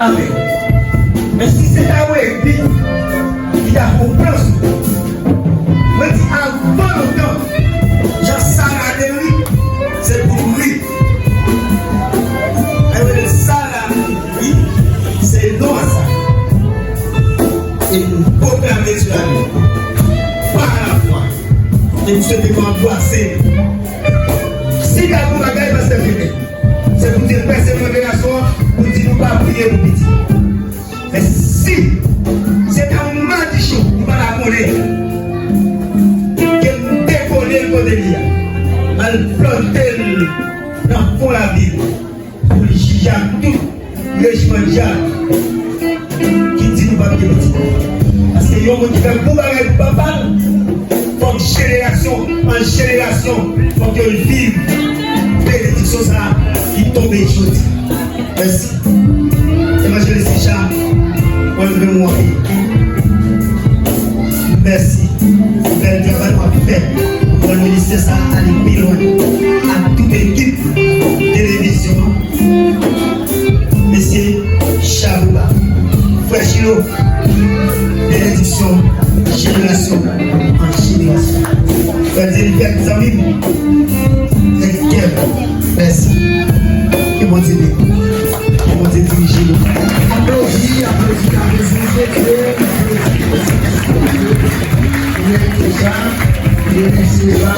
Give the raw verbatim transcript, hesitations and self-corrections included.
Amèn. Men si se ta yon epi ki ta fè yon plan sou ou, mwen di avan lontan, jan Sara te ri, se pou nou ri. Sa yo rele Sara ri, se non a sa. E nou pwoklame sou lavi. Pa lafwa. E nou swete nou anbrase. Si ta gon bagay, pastè Filipe, se pou di l pèse mwen relasyon an, pou di nou pa priye pou pitit. Men si se ta yon madichon, nou pa ta konnen, ke nou dekole l kote li a, al plante l nan fon lavil, pou l jije ak tout rejiman dyab ki di nou p ap gen pitit. Paske yon moun ki fè bon bagay pou papa l, fòk jenerasyon an jenerasyon, fòk yo viv benediksyon sa a ki tonbe jodi. Mèsi. Evanjelis Richard, mwen renmen w anpil. Mèsi pou bèl travay w ap fè pou fè ministè sa a ale pi lwen. Ak tout ekip televizyon an. Mesye Chabouba, frè Chilo, benediksyon, jenerasyon an jenerasyon. Frè Dyelifèt, zanmi m, tèt kè m, mèsi. Ke Bondye beni. Ke Bondye dirije nou. Aplodi, aplodi, aplodi, Bondye, aplodi, aplodi. Mèsi, mèsi.